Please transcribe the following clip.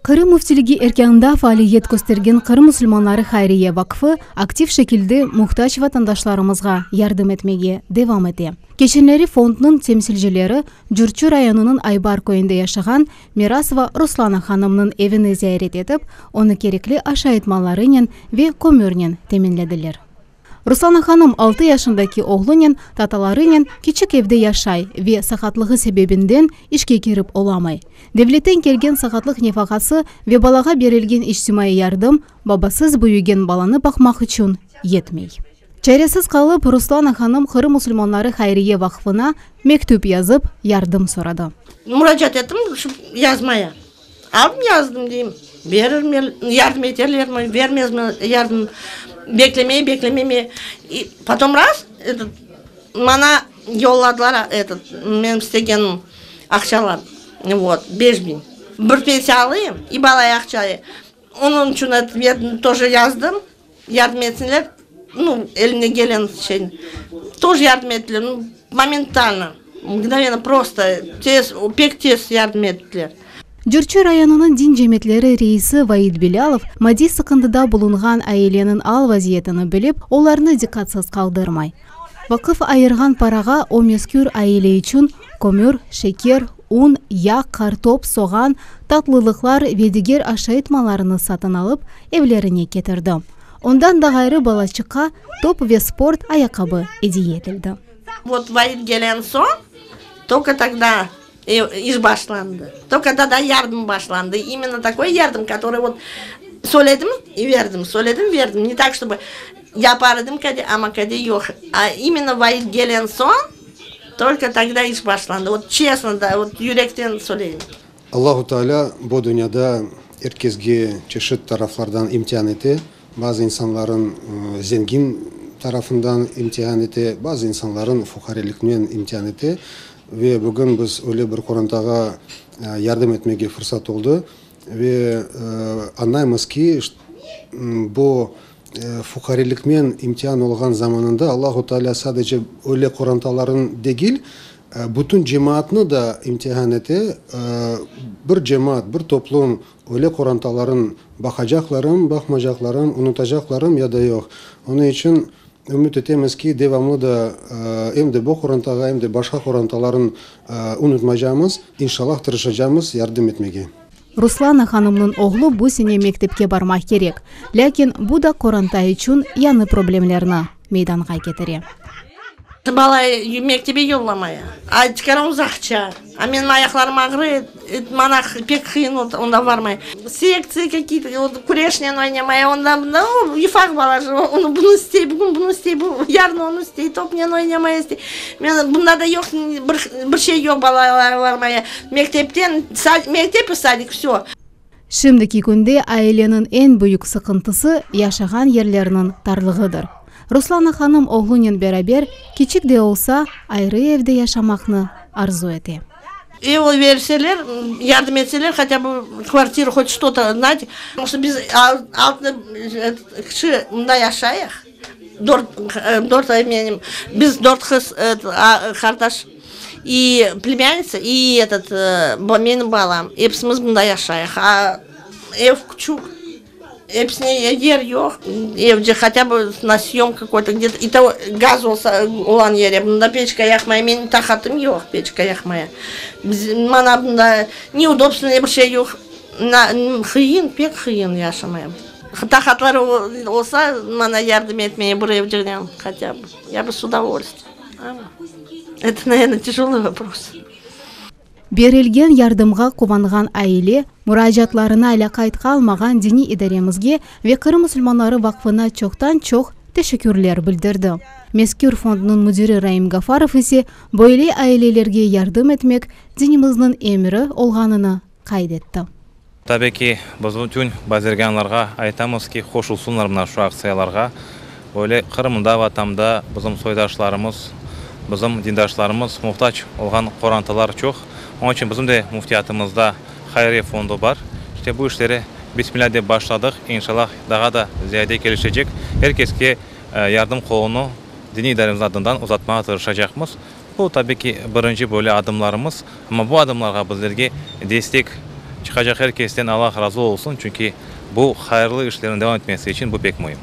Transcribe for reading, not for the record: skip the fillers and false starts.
Qırım Müftiligi erkânında faaliyet köstergen Qırım musulmanları hayriye vaqfı aktiv şekilde muhtac vatandaşlarımızğa yardım etmege devam ete. Keçenleri fondnıñ temsilcileri Curçı rayonınıñ Aybar köyünde yaşağan Mirasova Ruslana hanımnıñ evini ziyaret etip, onı kerekli aşayt mallarınen ve kömürnen teminlediler. Ruslana hanım altı yaşındaki oğlunen, tatalarınen kiçik evde yaşay ve saqatlığı sebebinden işke kirip olamay. Devletten kelgen saqatlıq nefaqası ve balağa berilgen içtimaiy yardım babasız büyügen balanı baqmaq içün yetmey. Çaresiz qalıp, Ruslana hanım Qırım musulmanları hayriye vaqfına mektüp yazıp, yardım soradı. Muracaat ettim şu yazmaya. Aldım yazdım deyim, berirmi, yardım eterlermi, bermezmi yardım, beklemey, beklemeymi. I potom raz, etot, maña yolladılar, etot, menim istegenim aqçalar, vot, 5000. Bir pensiya alayım, i balaya aqçayı. Onıñ içün etot, тоже yazdım, yardım etsinler, nu, eline gelen şey, тоже yardım ettiler, nu, momentalno, mgnovенно, prosto, tez, pek tez yardım ettiler. Curçı rayonınıñ din cemiyetleri reisi Vaid Bilâlov maddiy sıqıntıda bulunğan aileniñ al-vaziyetini bilip, olarnı diqqatsız qaldırmay. Vaqıf ayırğan parağa o mezkür aile içün kömür, şeker, un, yağ, qartop, soğan, tatlılıqlar ve diger aşayt mallarını satın alıp, evlerine ketirdi. Ondan da ğayrı balaçıqqa top ve sport ayaqqabı ediye etildi. Vot Vaid gelen soñ, tolko togda iş başlandı. Tolko togda yardım başlandı. Imенно takoy yardım, kotoryy vot söyledim i verdim, söyledim, verdim. Ne tak, ştobı yapar edim kade, amma kade yoq. A imенно Vaid gelen soñ, tolko togda iş başlandı. Vot çestno da, vot yürekten söyleyim. Allahu Teala bu dünyada er kesge çeşit taraflardan imtian ete. Bazı insanların zengin tarafından imtian ete, bazı insanların fuqareliknen imtian ete. Ve bugün biz öyle bir qorantağa yardım etmege fırsat oldı. Ve añlaymız ki, bu fuqareliknen imtian olğan zamanında Allahu Teala sadece öyle qorantaların degil, bütün cemaatnı da imtihan ete. Bir cemaat, bir toplum öyle qorantaların baqacaqlarım, baqmacaqlarım, unutacaqlarım ya da yoq. Onıñ içün ümüt etemiz ki, devamlı da em de bu qorantağa, em de başqa qorantaların unutmaycamız, inşallah tırışacamız yardım etmege. Ruslana hanımnıñ oğlu bu sene mektepke barmaq kerek, lâkin bu da qoranta içün yañı problemlerni meydanğa ketire. Bala mektebe yollamaya. Aytqanım uzaqça. A menim ayaqlarım ağrı, maña pek qıyın onda barmay. Sektsiya kakiye-to, küreşnen oynamaya, onda bunda, ufaq bala, onı bunı istey, bugün bunı istey, yarın onı istey, topnen oynamaya istey. Men bunda da yoq, bir şey yoq balalar barmaya. Mektepten, mektep i sadik, vsö. Şimdiki künde aileniñ eñ büyük sıqıntısı yaşağan yerleriniñ tarlığıdır. Ruslana hanım oğlunen beraber, kiçik de olsa, ayrı evde yaşamaqnı arzu ete. Ev berseler, yardım etseler, хотя бы kvartira, хоть что-то, знаете. Потому что biz altı kişi mında yaşayıq, dört, dört menim, biz dört qız, qardaş i plemânница, i etot, menim balam, episimiz mında yaşayıq. A ev küçük, episine yer yoq, evde хотя бы на съем какой-то где-то, i to gaz olsa olğan yere, mında peçka yaqmay, menim taqatım yoq peçka yaqmaya. Biz, mana bunda neudobство, ne bir şey yoq, qıyın, pek qıyın yaşamaya. Taqatları olsa, mana yardım etmeye bir evcenen хотя бы, я бы с удовольствием. Это, наверное, тяжелый вопрос. Berilgen yardımğa quvanğan aile, muracaatlarına lâqayt qalmağan diniy idaremizge ve Qırım musulmanları vaqfına çoqtan-çoq teşekkürler bildirdi. Mezkür fondnıñ müdiri Raim Gafarov ise böyle ailelerge yardım etmek dinimizniñ emri olğanını qayd etti. Tabi ki, biz bütün bazirgânlarğa aytamız ki, qoşulsunlar mına şu aktsiyalarğa. Böyle Qırımda, Vatanda bizim soydaşlarımız, bizim dindaşlarımız muhtac olğan qorantalar çoq. Onıñ içün bizim de müftiyatımızda hayriye fondu bar. İşte bu işleri Bismilâ dep başladıq, inşallah daha da ziyade kelişecek. Er keske yardım qolunı diniy idaremizniñ adından uzatmağa tırışacaqmız. Bu, tabi ki, birinci böyle adımlarımız, amma bu adımlarğa bizlerge destek. Çıqacaq er kesten Allah razı olsun, çünki bu hayırlı işlerniñ devam etmesi içün bu pek müim.